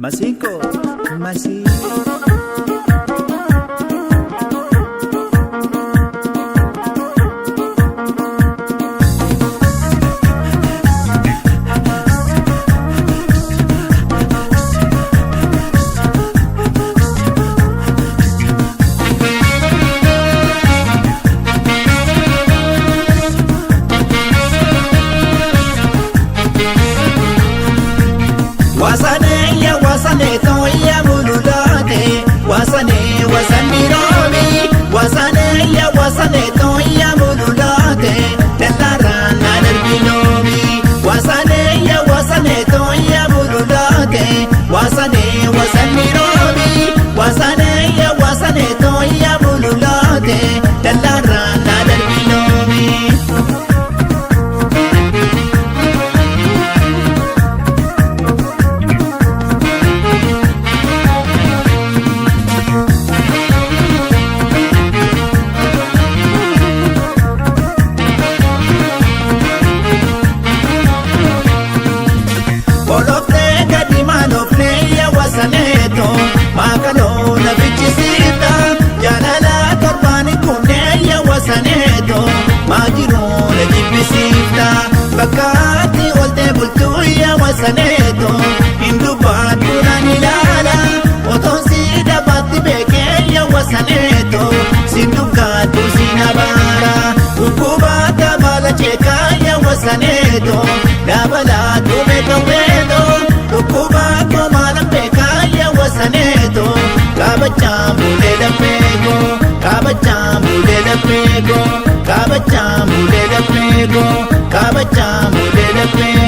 Masiinqoo masii. Wasanee ya wasanee tooya mululaate wasanee wasanni roobi wasanee ya wasanee tooya mululaate dallaarraa na darbi loomi wasanee ya wasanee tooya mululaate wasanee wasanni roobi wasanee ya wasanee tooya mululaate dallaarraa na darbi loomi. Oloftee gadi maaloftee yaa wasaneeto maakaloo na fichisiifta jaalala torbaani kunneen yaa wasaneeto maajiruu na jibbisiifta bakka ati oltee bultuu yaa wasaneeto hin dubbaattu nan ilaala otoon si dabaatti beekee yaa wasaneeto si dukkaattu si nabaara dhukkubaata baala ceekaa yaa wasaneeto dabalaa tume kaweeto dhukkuba komaala beekaa yaa wasaneeto kabajaan bulee dafeeko kabajaan bulee dafeeko kabajaan bulee dafeeko kabajaan bulee dafeeko.